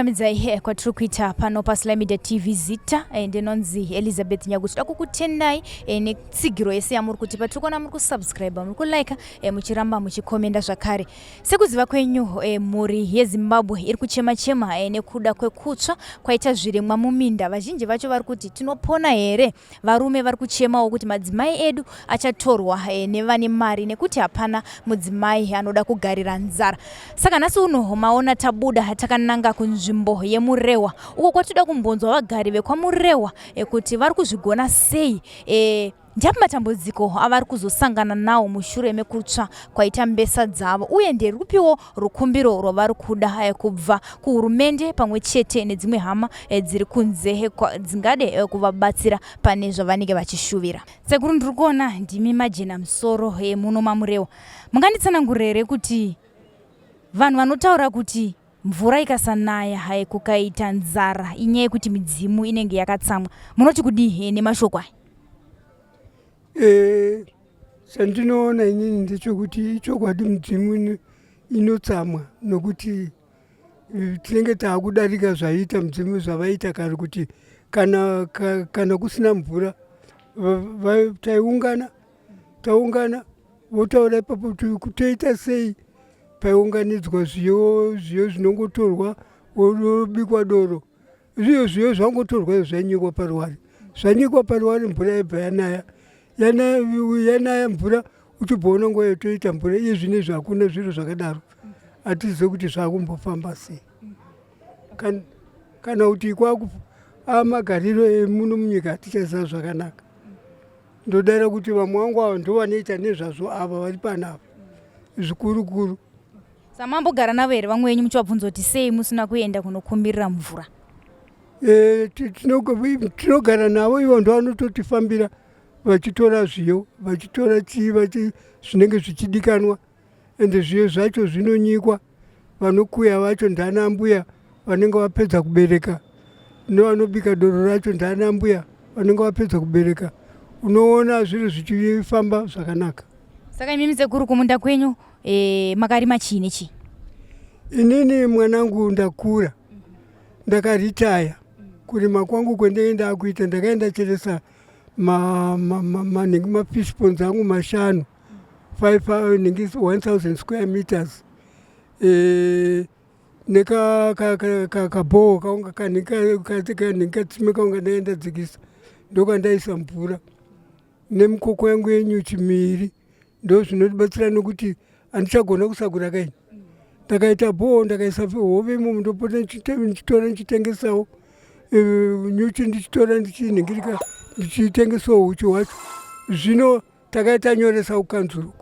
Sekukuchingamidzai kwatiri kuita pano paSly Media TV. Zita ndinonzi Elizabeth Nyagu. Tinoda kukutendai netsigiro yese yamuri kutipa. Tiri kuona muri kusubscribe, muri kulike, muchiramba muchikomenda zvakare. Sekuziva kwenyu, mhuri yeZimbabwe iri kuchema chema nekuda kwekutsva kwaita zvirimwa muminda. Vazhinji vacho vari kuti tinopona here? Varume vari kuchemawo kuti madzimai edu achatorwa nevane mari nekuti hapana mudzimai anoda kugarira nzara. Saka nhasi uno maona tabuda takananga kunzvimbo yeMurehwa, uko kwatinoda kumbonzwa vagari vekwaMurehwa kuti vari kuzvigona sei, ndiapi matambudziko avari kuzosangana nawo mushure mekutsva kwaita mbesa dzavo, uye nderupiwo rukumbiro rwavari kuda kubva kuhurumende pamwe chete nedzimwe hama dziri kunze dzingade kuvabatsira pane zvavanenge vachishuvira. Sekuru, ndiri kuona ndimi majena musoro muno maMurehwa. Munganditsanangurira here kuti vanhu vanotaura kuti mvura ikasanaya hai kukaita nzara inyaya yekuti midzimu inenge yakatsamwa, munoti kudii nemashoko aya? Chandinoona inini ndechekuti ichokwadi, mudzimu inotsamwa nokuti tinenge taakudarika zvaiita mudzimu, zvavaita kare, kuti kana kusina mvura taiungana, taungana votaura ipapo kuti toita sei. Paiunganidzwa zviyo, zviyo zvinongotorwa wobikwa doro. Zviyo zvangotorwa zvanyikwa paruware, zvanyikwa paruware, mvura yabva yanaya, yanaya, yanaya mvura, uchibvaona nguva yotoita mvura. Iye zvinezvi hakuna zviro zvakadaro, hatizive kuti zvakumbofamba sei kana kuti kwaku amagariro emuno munyika hatichaziva zvakanaka. Ndodara kuti vamwe vangu ava ndo vanoita nezvazvo, ava vari panapa zvikuru kuru. Samambogara navo here vamwe venyu muchivabvunza kuti sei musina kuenda kunokumbirira mvura? Tinogara navo, ivo ndo vanototifambira vachitora zviyo, vachitora chii, zvinenge zvichidikanwa. Ende zviyo zvacho zvinonyikwa, vanokuya vacho ndana mbuya vanenge vapedza kubereka, nevanobika doro racho ndana mbuya vanenge vapedza kubereka. Unoona zviro zvichifamba zvakanaka. Saka imimi sekuru, kumunda kwenyu makarima chii nechii? Inini mwanangu ndakura, ndakaritaya. Kurima kwangu kwendenge ndakuita, ndakaenda cheresa manhingi, mafish ponds angu mashanu, 5 nhingi 1000 square meters, nekabhoho kaunga kanhingi katsime kaunga ndaenda dzikisa, ndokandaisa mvura nemukoko yangu yenyuchi miiri. Ndo zvinotibatsira nokuti handichagona kusakura kaini. Ndakaita bhoho, ndakaisa hove imomo, ndopota ndichitora ndichitengesawo nyuchi, ndichitora ndichinhingirika, ndichitengesawo huchi hwacho. Zvino takaita nyoresa kukanzuru,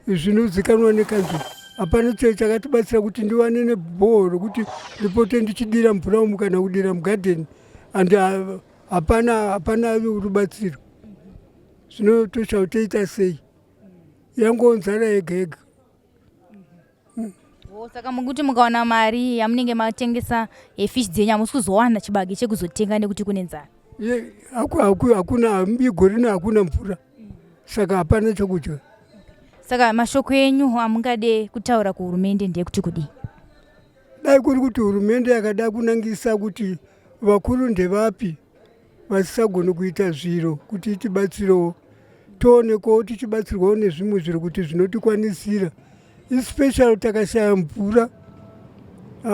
zvinozikanwa nekanzuru. Hapana chiro chakatibatsira kuti ndiwane nebhoho rokuti ndipote ndichidira mvura umu kana kudira mugadheni, and hapana rubatsiro. Zvino tosha toita sei? Yango nzara yega yega. Oh, saka mukuti mukawana mari yamunenge matengesa fish dzenyu, hamusi kuzowana chibage chekuzotenga nekuti kune nzara? Hakuna, igore rino hakuna mvura, saka hapana chokudya. Saka mashoko enyu amungade kutaura kuhurumende ndeyekuti kudii? Dai kuri kuti hurumende yakada kunangisa kuti vakuru ndevapi vasisagoni kuita zviro kuti itibatsirewo, toonekwawo tichibatsirwawo nezvimwe zviro kuti zvinotikwanisira, especially takashaya mvura,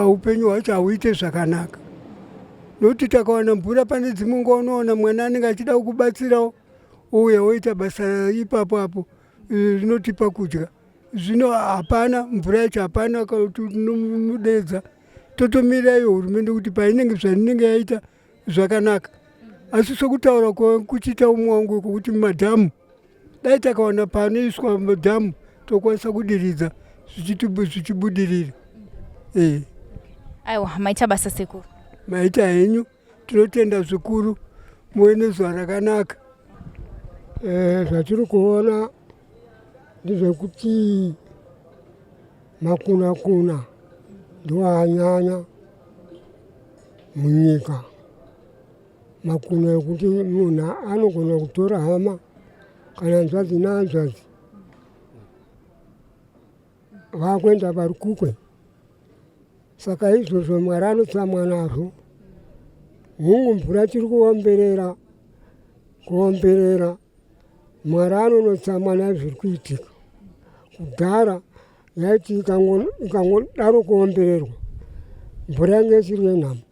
upenyu hwacho hauite zvakanaka, nokuti takawana mvura, pane dzimwe nguva unoona mwana anenge achida kukubatsirawo, ouya oita basa ipapo apo, rinotipa kudya. Zvino hapana mvura yacho, hapana kunomudedza. Totomirira iyo hurumende kuti painenge zvainenge yaita zvakanaka. Asi sokutaura kuchiita umwe wangu kwokuti madhamu, dai takawana panoiswa madhamu tokwanisa kudiridza zvichibudirira. Aiwa, maita basa sekuru. Maita henyu, tinotenda zvikuru, muve nezuva rakanaka. Zvatiri kuona ndezvekuti makuna kuna ndoanyanya munyika, makuna ekuti munhu anogona kutora hama kana hanzvadzi nehanzvadzi vakuenda parukukwe. Saka izvozvo Mwari anotsamwa nazvo. Hungu mvura tiri kuomberera, kuomberera. Mwari anonotsamwa nazviri kuitika. Kudhara yaiti ikangodaro kuombererwa mvura yange isiri yenhamo.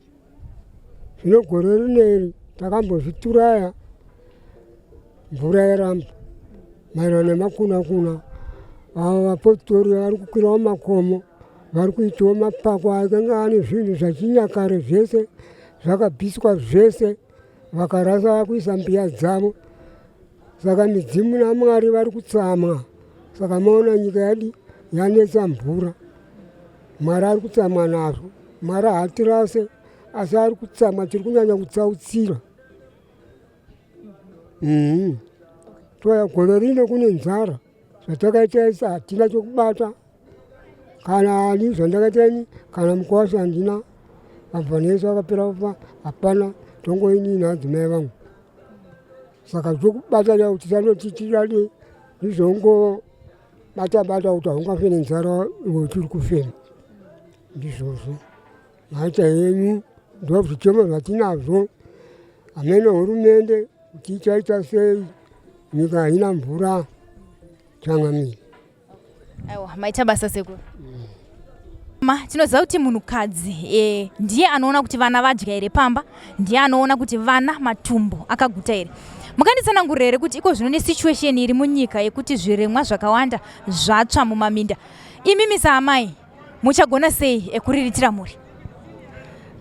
Zvino gore rineri takambozvituraya mvura yaramba maererano nemakunakuna. Ava vapositori vari kukwirawo makomo vari kuitawo mapako akanga ane zvinhu zvachinyakare zvese zvakabviswa zvese vakarasa vakuisa mbiya dzavo. Saka midzimu naMwari vari kutsamwa. Saka maona nyika yadi yanetsa mvura. Mwari ari kutsamwa nazvo. Mwari haatirase asi ari kutsamwa tiri kunyanya kutsautsira. Mm. Toya gore rino kune nzara zvatakaita isa hatina chokubata kana ani zvandakaita ini kana mukwasha handina vabva vakapera kufa hapana tongoinini adzimai vangu saka zvokubata chao tisanoti tidadi ndizvongo bata bata kuti haungafe nenzara iwe uchiri kufema ndizvozvo maita henyu ndozvichemo zvatinazvo hameno hurumende kuti ichaita sei nyika haina mvura changamire Aiwa, maita basa sekuru. Ma, tinoziva kuti munhukadzi e, ndiye anoona kuti vana vadya here pamba, ndiye anoona kuti vana matumbu akaguta here. Mukanditsanangurira here kuti iko zvino nesituation iri munyika yekuti zvirimwa zvakawanda zvatsva mumaminda, imimi saamai muchagona sei ekuriritira mhuri?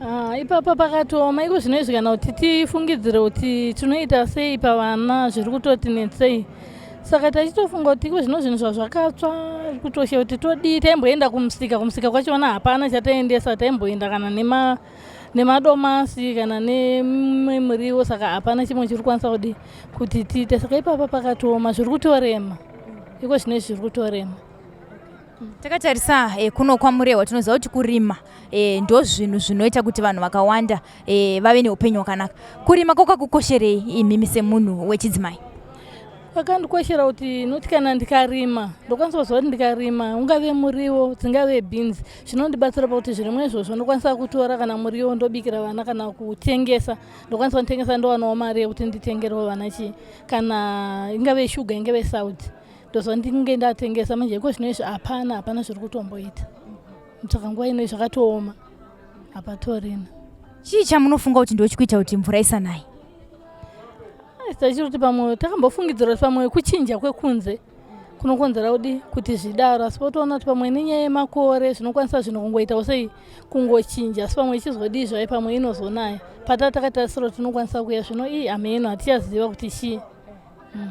Ah, ipapa pakatooma iko zvino izvi kana kuti tifungidzire kuti tinoita sei pavana zviri kutoti netsei saka tachitofunga kuti iko zvino zvinhu zvazvakatsva kutoshe kuti todii taimboenda kumusika kumusika kwachona hapana chataendesa taimboenda kana nema nemadomasi kana nemuriwo saka hapana chimwe chiri kukwanisa kudii kuti tiite saka ipapa pakatooma zviri kutorema iko zvino izvi zviri kutorema Takatarisa eh, kuno kwaMurehwa tinoziva kuti kurima eh, ndo zvinhu zvinoita kuti vanhu vakawanda eh, vave neupenyu hwakanaka. Kurima kwakakukosherei imimi semunhu wechidzimai? Kwakandikoshera kuti noti kana ndikarima ndokwanisa kuziva kuti ndikarima ungave muriwo dzingave beans zvinondibatsira pakuti zvirimwa izvozvo ndokwanisa kutora kana muriwo ndobikira vana kana kutengesa ndokwanisa kutengesa ndowanawo mari yekuti nditengerewo vana chii kana ingave shuga ingave sauti ndozva ndinge ndatengesa manje iko zvino izvi hapana hapana zviri kutomboita saka nguva ino zvakatooma hapatorina chii chamunofunga kuti ndochikuita kuti mvura isanayi tachiri kuti pamwe takambofungidzira kuti pamwe kuchinja kwekunze kunokonzera kudi kuti zvidaro asi potoona kuti pamwe nenyaya yemakore zvinokwanisa zvinhu kungoitawo sei kungochinja asi pamwe ichizodii zvayo pamwe inozonaya pata takatarisira kuti inokwanisa kuya zvino ii hameno hatichaziva kuti chii mm.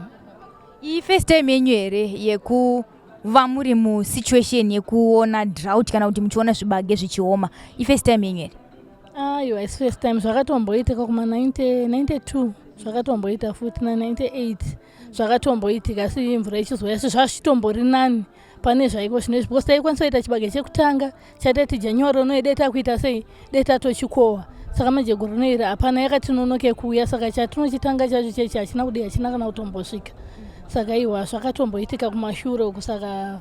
Iyi first time yenyu here yekuva muri musituation yekuona drought kana kuti muchiona zvibage zvichioma? Ifirst time yenyu here? Aiwa, haisi first time, zvakatomboitika kuma 92 zvakatomboita futi na 98 zvakatomboitika asi mvura ichizouya asi zvazvitombori nani pane zvaiko zvino izvi because taikwanisa kuita chibage chekutanga chataiti january unoyi dai takuita sei dai tatochikohwa saka manje gore rino iri hapana yakatinonoke kuuya saka chatinochitanga chacho chechi hachina kudii hachina kana kutombosvika saka iwa zvakatomboitika kumashure uku saka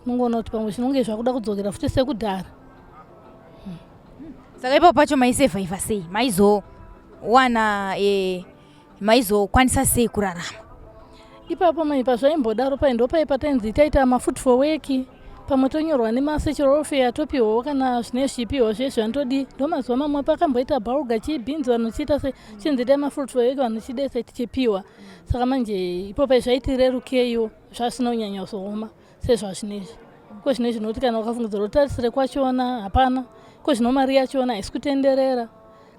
unongoona kuti pamwe zvinonge zvakuda kudzokera futi sekudhara saka ipapo pacho maisevhaivha sei maizowana e, maizokwanisa sei kurarama ipapo mai pazvaimbodaro pai ndopai patainzi taita mafood for work pamwe tonyorwa nemasexual welfare topiwawo kana zvine zvichipiwa zviye zvanotodii ndomazuva mamwe pakamboita bhalga chii bhinzi vanhu chiita se chinzi itai mafood for work vanhu chidese tichipiwa saka manje ipo pai zvaitirerukeiwo zvasina kunyanya kuzooma sezvazvinezvi ko zvinezvi nokuti kana ukafungidzira utarisire kwachona hapana ko zvino mari yachona haisi kutenderera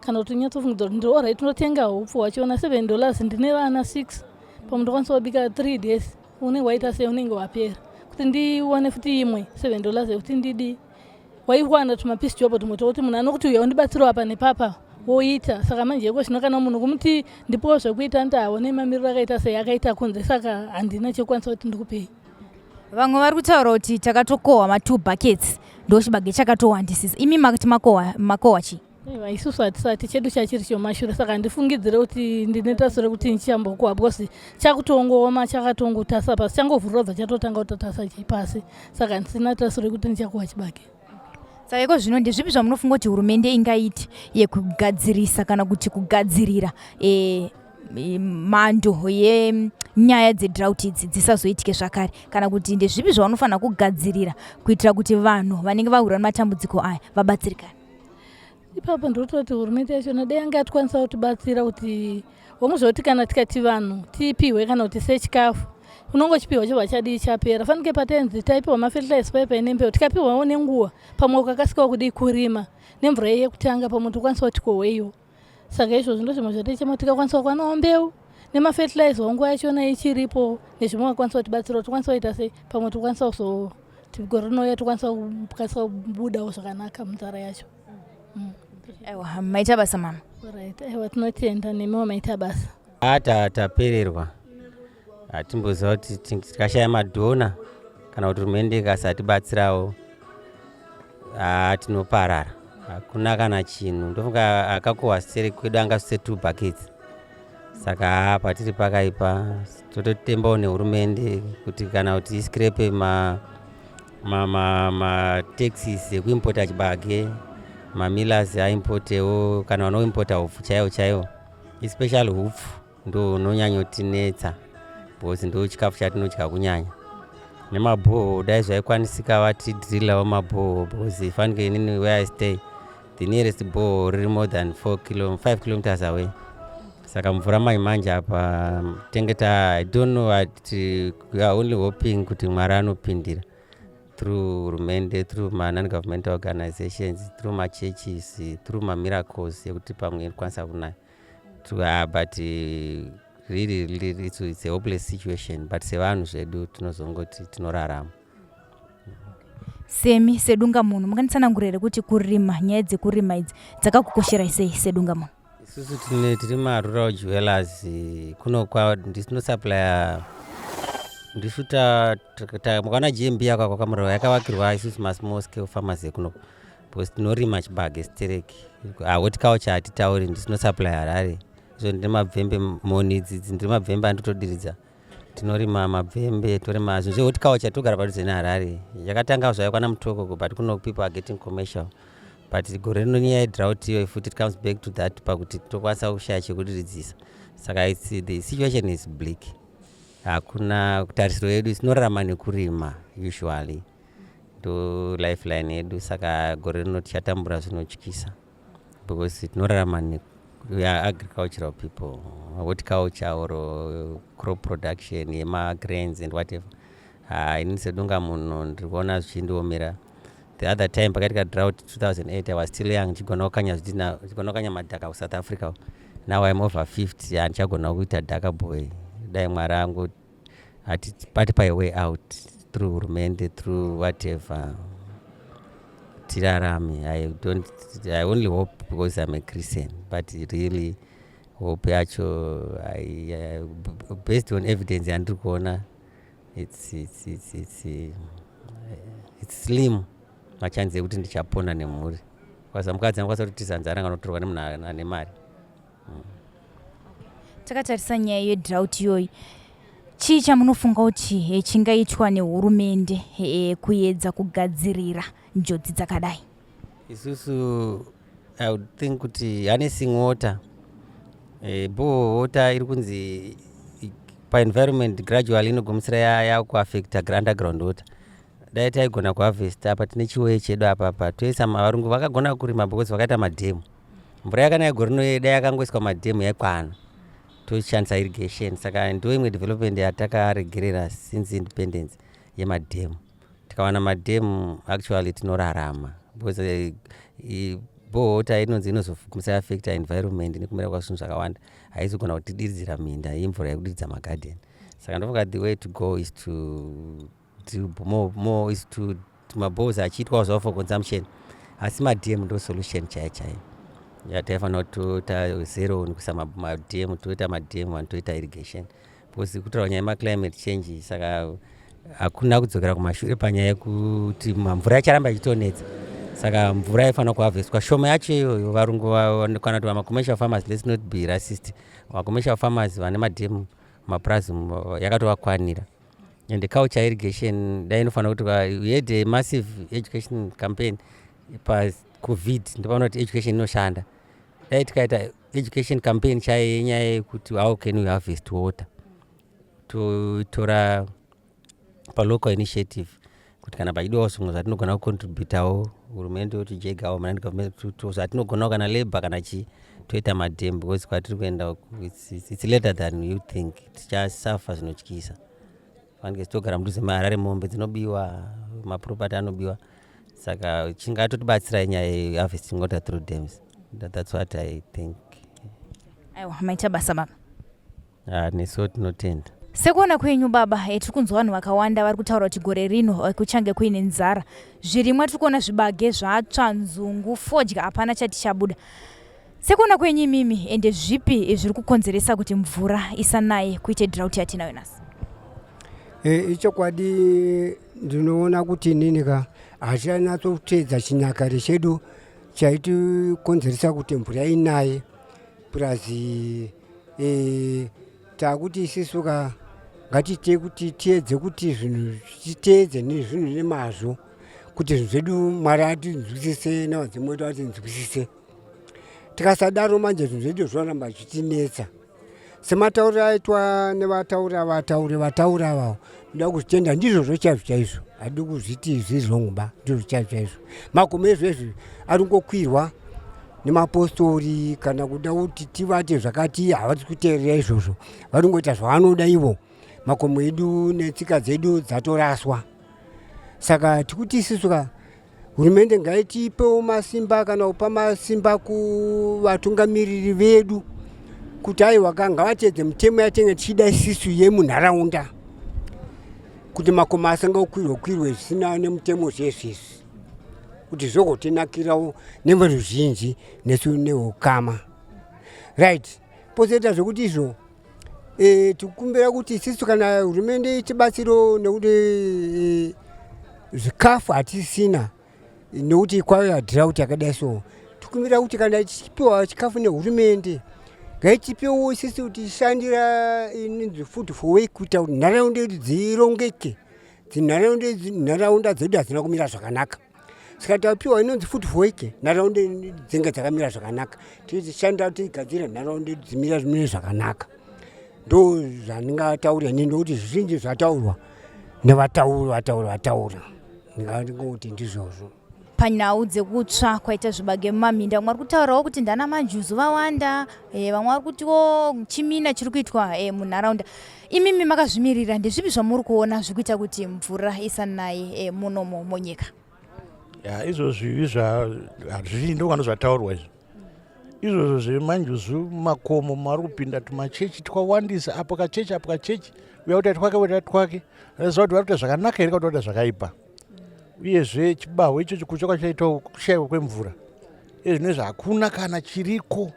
kana kuti unyatsofungidzira kuti ndiri orit ndotenga hupfu hwachona 7 dollars ndine vana 6 pamwe ndokwanisa kubika 3 days unenge waita sei unenge wapera kuti ndiwane futi imwe 7 dollars yekuti ndidii waiwana tumapisi job tumwe tokuti munhu anokuti uya undibatsirawo apa nepapa woita saka manje iko zvino kana munhu kumuti ndipowo zvekuita nti haone mamiriro akaita sei akaita kunze saka handina chekukwanisa kuti ndikupei Vamwe vari kutaura kuti takatokohwa ma two buckets ndochibage chakatowandisisa. Imi makati makohwa makohwa chii? Aiwa isusu hatisati chedu chachiri chomashure saka handifungidzire kuti ndine taso rekuti ndichambokohwa because chakutongooma chakatongotasa pasi changovhurwa bva chatotanga kutotasa pasi saka handisina taso rekuti ndichakohwa chibage. Saka iko zvino ndezvipi zvamunofunga kuti hurumende ingaite yekugadzirisa kana kuti kugadzirira e, mhando yenyaya dzedrought idzi dzisazoitike zvakare, kana kuti ndezvipi zvavanofanira kugadzirira kuitira kuti vanhu vanenge vahura nematambudziko aya vabatsirikane? Ipapo ndototi hurumende yachona dai yanga yatikwanisa kutibatsira kuti womuzvoti kana tikati vanhu tipihwe kana kuti sechikafu unongochipiwa chobva chadii chapera. Fanike patainzi taipiwa mafertilizer pai paine mbeu, tikapiwawo nenguva, pamwe ukakasikawo kudii kurima nemvura iyi yekutanga, pamwe tokwanisa kuti kohweiwo. Saka izvozvo ndozvimwe zvatichema, tikakwanisa kuwanawo mbeu nemafertilizer nguva yachona ichiripo nezvimwe vakwanisa kutibatsira tokwanisa kuita sei, pamwe tokwanisa kuzo gore rinouya tokwanisa kukasika kubudawo zvakanaka munzara yacho. Aiwa, maita basa mama. Right, aiwa, tinotenda nemiwo, maita basa. Ata tapererwa, hatimboziva kuti tikashaya madhona kana kuti hurumende ikasatibatsirawo, haa, tinoparara. Hakuna kana chinhu. Ndofunga akakohwa sere kwedu angasvitse two buckets. Saka haa, patiri pakaipa. Tototembawo nehurumende kuti kana kuti iscrape mataxes ekuimpota chibage, mamillers aimpotewo, kana vanoimpota hupfu chaiwo chaiwo, especially hupfu ndo unonyanyotinetsa because ndo chikafu chatinodya kunyanya. Nemabhoho, dai zvaikwanisika vatidrillawo mabhoho, because fanike inini where I stay, the nearest borehole riri more than 4 kilo, 5 kilometers away. Saka mvura mai manje apa tenge ta, I don't know what we are only hoping kuti Mwari anopindira through hurumende, through ma-non-governmental organizations, through machurches, through mamiracles ekuti pamwe inokwanisa kunaya. But really, really it's a hopeless situation, but sevanhu zvedu tinozongoti tinorarama. Semi sedunga munhu, munganditsanangura here kuti kurima, nyaya dzekurima idzi dzakakukosherai sei sedunga munhu? Isusu tine tiri marural dwellers kuno kwa ndichinosupplya ndisu mukaona GMB yako kwakamureva yakavakirwa isusu masmall scale farmers ekuno, because tinorima chibage stereki. Horticulture hatitauri, ndisinosupply Harare. Izvo ndine mabvembe, moni idzidzi ndiri mabvembe andotodiridza. Tinorima mabvembe, torima zvinhu zvehorticulture, togara padhuze neHarare. Yakatanga zvayo kwana Mutoko, but kuno people are getting commercial. But gore rino nyaya yedrought iyo futi, it comes back to that pakuti tokwanisa kushaya chekudiridzisa. Saka the situation is bleak. Hakuna tarisiro yedu, tinorarama nekurima usually, ndo lifeline yedu. Saka gore rino tichatambura zvinotyisa because tinorarama ne, we are agricultural people, horticulture or crop production yemagrains and whatever. Inini sedunga munhu ndiri kuona zvichindiomera. The other time pakaitika drought 2008, I was still young, ndichigona kukanya zvidhina, ndichigona kukanya madhaka kuSouth Africa. Now I'm over 50, handichagona kuita dhaka boy. Dai Mwari angu atipa a way out through hurumende, through whatever, tirarame. I don't, I only hope because I'm a Christian, but really hope yacho based on evidence yandiri kuona, it's slim machances ekuti ndichapona nemhuri. Kwasa mukadzi anokwanisa kutitiza nzara nganotorwa nemunhu ane mari. Takatarisa nyaya yedrought iyoyi, chii chamunofunga kuti chingaitwa nehurumende kuedza kugadzirira njodzi dzakadai? Isusu I would think kuti harnessing water, borehole water iri kunzi paenvironment gradually inogumisira yakuaffecta underground water. Dai taigona kuharvesta apa, tine chiweye chedu apapa, toisa. Varungu vakagona kurima because vakaita madhemu. Mvura yakanaya gore rino dai yakangoiswa madhemu yaikwana, toshandisa irrigation. Saka ndo imwe development yatakaregerera since independence, yemadhemu. Tikawana madhemu actually tinorarama, because borehole water inonzi inozogumisa affecta environment nekumira kwazvinhu zvakawanda. Haizogona kutidiridzira minda, imvura yekudiridza magadheni. Saka ndofunga the way to go is to do more is to maboreholes achiitwawo zvavo for consumption, asi madhemu ndo solution chaiyo chaiyo yataifanira kutoita zero nekuisa madhemu. Toita madhemu, vanhu toita irrigation, because kutaura nyaya yemaclimate change, saka hakuna kudzokera kumashure panyaya yekuti mvura icharamba ichitonetsa. Saka mvura yaifanira kuharvestwa shoma yacho iyoyo. Varungu kana kuti vamacommercial farmers, let's not be racist, macommercial farmers vane madhemu mapurazi yakatovakwanira. And culture irrigation dai inofanira kuti we had a massive education campaign. Pacovid ndopaona kuti education inoshanda. Dai tikaita education campaign chaiyo yenyaya yekuti how can we harvest water, totora palocal initiative kuti kana pachidiwawo zvimwe zvatinogona kucontributawo, hurumende yotijegawo, zvatinogonawo, kana labour kana chii, toita madam, because kwatiri kuenda it's later than you think. Tichasafa zvinotyisa. Fanike togara mudhuze maHarare, mombe dzinobiwa, maproperty anobiwa. Saka chingatotibatsirai nyaya yeharvesting water through dams. That's what I think. Aiwa, maita basa, baba. Ah, nesuwo tinotenda. Sekuona kwenyu, baba, tiri kunzwa vanhu vakawanda vari kutaura kuti gore rino kuchange kuine nzara. Zvirimwa tiri kuona zvibage zvatsva, nzungu, fodya, hapana chati chabuda. Sekuona kwenyu imimi, ende zvipi zviri kukonzeresa kuti mvura isanaye, kuite drought yatinayo nhasi? Ichokwadi, ndinoona kuti inini ka hachanatsoteedza chinyakare chedu chaitikonzeresa kuti mvura inaye. Plus taakuti isisu ka ngatiite kuti tiedze kuti zvinhu titeedze nezvinhu nemazvo, kuti zvinhu zvedu Mwari atinzwisise navadzimu vedu atinzwisise. Tikasadaro manje zvinhu zvedu zvinoramba zvichitinetsa, sematauriro aitwa nevataura vatauri vataura avavo. Ndoda kuzvitenda, ndizvozvo chaizvo chaizvo. Hadi kuzviti zviri ba, ndizvo chaizvo chaizvo. Makomo ezvezvi ari kungokwirwa nemapostori, kana kuda kuti tivate zvakati, havasi kuteerera izvozvo, vari kungoita zvavanoda ivo. Makomo edu netsika dzedu dzatoraswa. Saka tikuti isusu ka hurumende ngaitipewo masimba, kana kupa masimba kuvatungamiriri vedu kuti aiwa ka ngavateedze mitemo yatinge tichida isisu yemunharaunda, kuti makomo asangakwirwe kwirwe zvisina nemutemo zvezvizvi, kuti zvogotinakirawo neveruzhinji nesu neukama. Right, pozoita zvekuti izvo tikukumbira kuti isisu kana hurumende itibatsirewo, nekuti zvikafu hatisina, nekuti kwauya drought yakadai. So tikumbira kuti kana tichipiwa chikafu nehurumende, ngaitipewo isisu tishandira inonzi food for work, kuita kuti nharaunda yedu dzirongeke. Dzinharaunda, nharaunda dzedu hadzina kumira zvakanaka, saka tapiwa inonzi food for work, nharaunda dzinge dzakamira zvakanaka, tichishanda tigadzire nharaunda yedu dzimira zvimire zvakanaka. Ndo zvandingataura ini, ndokuti zvizhinji zvataurwa nevatauri vatauri vataura, ndingangoti ndizvozvo. Panhau dzekutsva kwaita zvibage mumaminda, vamwe vari kutaurawo kuti ndana manjuzu vawanda, vamwe vari kutiwo chimina chiri kuitwa munharaunda. Imimi makazvimirira, ndezvipi zvamuri kuona zviri kuita kuti mvura isanaye munomo munyika? Ya, izvo zvivi hazvizhinji ndokano zvataurwa izvo, izvozvo zvemanjuzu. Mumakomo mari kupinda tumachechi twawandisa, apo kachechi, apo kachechi, uya kuita twake, uita twake. Aziva kuti vari kuita zvakanaka here kana kuti vakuita zvakaipa. Uyezve chibahwe ichocho, kutsva kwachaitawo, kushayiwa kwemvura iye zvinezvi hakuna kana chiriko.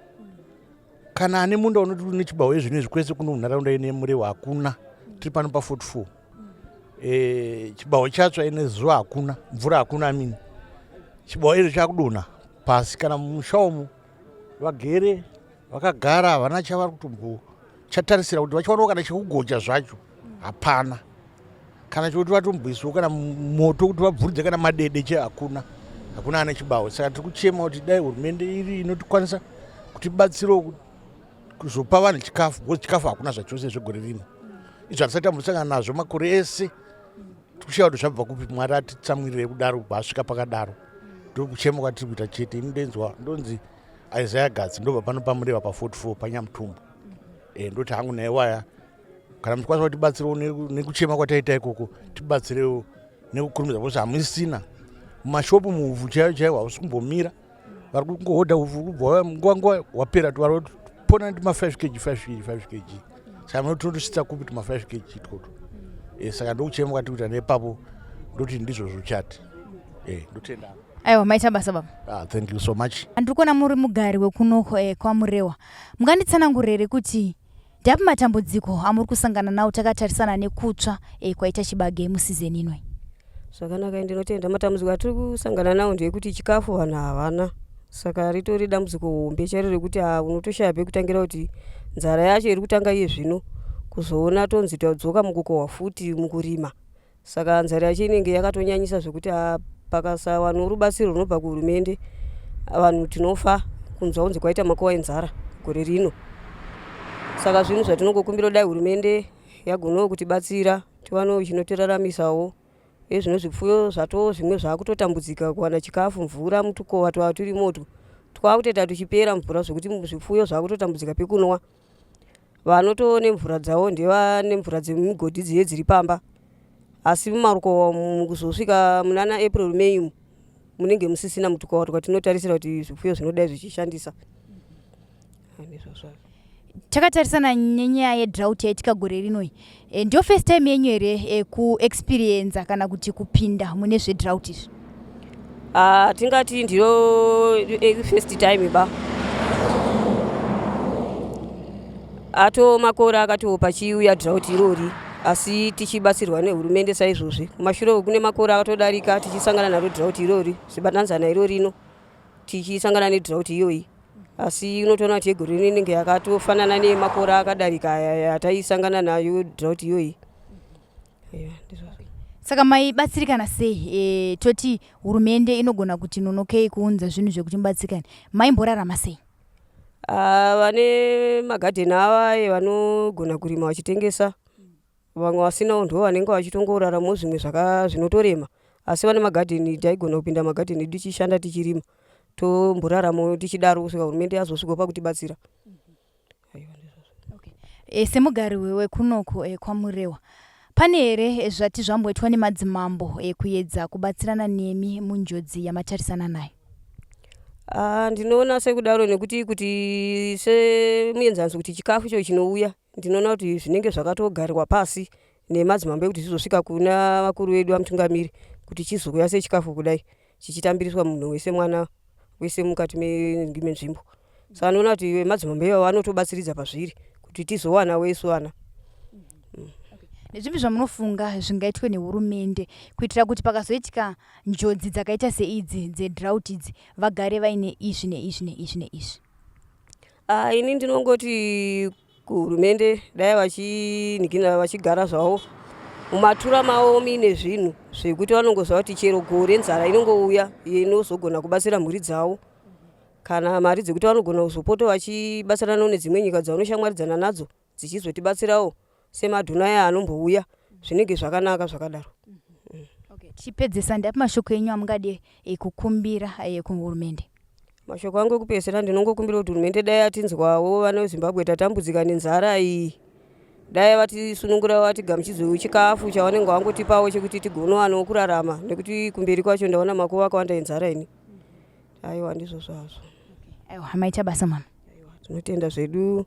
Kana ane munda unoti une chibahwe zvinezvi, kwese kuno munharaunda ine Murewa hakuna. Tiri pano pa44, chibahwe chatsva, ine zuva hakuna mvura, hakuna amini. Chibahwe izvo chakudonha pasi. Kana mumusha umu vagere vakagara, havana chavari kutombo chatarisira kuti vachiwanawo kana chekugocha zvacho hapana, kana chekuti vatomboiswawo kana moto kuti vabvurudze kana madede che hakuna, hakuna ane chibahwe. Saka tiri kuchema kuti dai hurumende iri inotikwanisa kutibatsirawo kuzopa vanhu chikafu, because chikafu hakuna zvachose zvegore rino. Izvo hatisati tambosangana nazvo makore ese. Tikushaya kuti zvabva kupi. Mwari atitsamwirire kudaro asvika pakadaro. Ndokuchema kwatiri kuita chete. Ini ndenzwa ndonzi Isaiah Gatsi, ndobva pano paMureva pa44 paNyamutumbu. Ndoti hangu naiwaya, kana muchikwanisa kutibatsirawo nekuchema kwataita ikoko, tibatsirewo nekukurumidza, because hamusisina mumashopu muuvhu chaivo chaivo, hausi kumbomira. Vari kungohodha uvhu kubva nguva nguva wapera, vari pona tuma 5 kg, 5 kg, 5 kg. Saka munotondosvitsa kupi tuma 5 kg itwoto? Saka ndokuchema kwatiri kuita nepapo, ndoti ndizvozvo chati. Ndotenda. Aiwa, maita basa, baba. Ah, thank you so much. Ndiri kuona muri mugari wekuno kwaMurewa. Munganditsanangurire kuti ndapi matambudziko amuri kusangana nawo takatarisana nekutsva kwaita chibage musizeni inoi? Zvakanaka, ndinotenda. Matambudziko atiri kusangana nawo ndeyekuti chikafu vanhu havana, saka ritori dambudziko hombe chairo rekuti ha unotoshaya pekutangira, kuti nzara yacho iri kutanga iye zvino, kuzoona tonzi tadzoka mukukohwa futi mukurima. Saka nzara yacho inenge yakatonyanyisa zvekuti ha Pakasawanawo rubatsiro runobva kuhurumende vanhu tinofa kunzwa kunzi kwaita makuva enzara gore rino. Saka zvinhu zvatinongokumbira dai hurumende yagonawo kutibatsira tiwanewo chinotiraramisawo. Ezvino zvipfuyo zvatoo zvimwe zvakutotambudzika kuwana chikafu, mvura mutukova twaturimo utwu twakutoita tuchipera mvura zvekuti zvipfuyo zvakutotambudzika pekunwa. Vanotoo nemvura dzavo ndevane mvura dzemigodhi dziye dziri pamba asi mumarukowa umu kuzosvika munana April May umu munenge musisina mutukova twatinotarisira kuti zvipfuyo zvinodai zvichishandisa. Takatarisana nenyaya yedrought yaitika gore rino iyi e, ndiyo first time yenyu here e, kuexperienza kana kuti kupinda mune zvedrought izvi? Ah, tingati ndiyo eh, first time ba ato makore akatiwo pachiuya drought irori asi tichibatsirwa nehurumende saizvozvi kumashure kune makore akatodarika tichisangana naro drought irori zvibatanzana iro rino tichisangana nedrought iyoyi asi unotoona kuti yegore rino inenge yakatofanana neyemakore akadarika aya ataisangana nayo drought iyoyi. Saka maibatsirikana sei? E, toti hurumende inogona kuti nonokei kuunza zvinhu zvekuti mubatsirikane, maimborarama sei? Ah, vane magadheni ava vanogona kurima vachitengesa Vamwe vasinawo ndivo vanenge vachitongoraramawo zvimwe zvinotorema asi vane magadheni taigona kupinda magadheni edu tichishanda tichirima tomboraramawo tichidaro kusvika hurumende yazosvikawo pakutibatsira. Okay. E, semugari wekunoku e, kwaMurewa pane here zvati zvamboitwa nemadzimambo e, kuyedza kubatsirana nemi munjodzi yamatarisana nayo? Ah, ndinoona sekudaro nekuti kuti semuenzaniso kuti chikafu icho chinouya Ndinoona kuti zvinenge zvakatogarirwa pasi nemadzimambo ekuti zvizosvika kuna vakuru vedu vamutungamiri kuti chizouya sechikafu kudai chichitambiriswa munhu wese mwana wese mukati menzvimbo. Saka ndinoona kuti madzimambo iwawo anotobatsiridza pazviri kuti tizowanawo isu vana. Ndezvipi zvamunofunga zvingaitwe nehurumende kuitira kuti pakazoitika njodzi dzakaita seidzi dzedrought idzi vagare vaine izvi neizvi neizvi neizvi? Ah, ini ndinongoti kuhurumende dai vachinhikina vachigara zvavo mumatura mavo muine zvinhu zvekuti vanongoziva kuti chero gore nzara inongouya inozogona kubatsira mhuri dzavo kana mari dzekuti vanogona kuzopota vachibatsirana nedzimwe nyika dzavanoshamwaridzana nadzo dzichizotibatsirawo semadhuna aya anombouya zvinenge zvakanaka zvakadaro. Okay, tichipedzesa ndapi mashoko enyu amungade eh, kukumbira eh, kuhurumende? Mashoko angu ekupedzisira ndinongokumbira kuti hurumende dai yatinzwawo vana veZimbabwe tatambudzika nenzara iyi dai vatisunungura vatigamuchidzewo chikafu chavanenge vangotipawo chekuti tigonowanawo kurarama nekuti kumberi kwacho ndaona makuva akawanda enzara ini aiwa ndizvo zvazvo. Aiwa maita basa mama. Aiwa tinotenda zvedu.